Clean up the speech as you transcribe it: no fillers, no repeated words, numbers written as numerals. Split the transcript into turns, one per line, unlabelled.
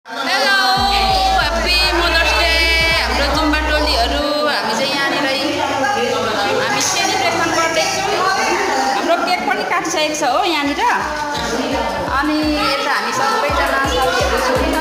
Hello happy mothers day हाम्रो Zumba टोलीहरू हामी चाहिँ यहाँनिर हामी सेलिब्रेसन गर्दैछौँ। हाम्रो केक पनि काटिसकेको छ हो यहाँनिर। अनि यता हामी सबैजना साथीहरू छौँ।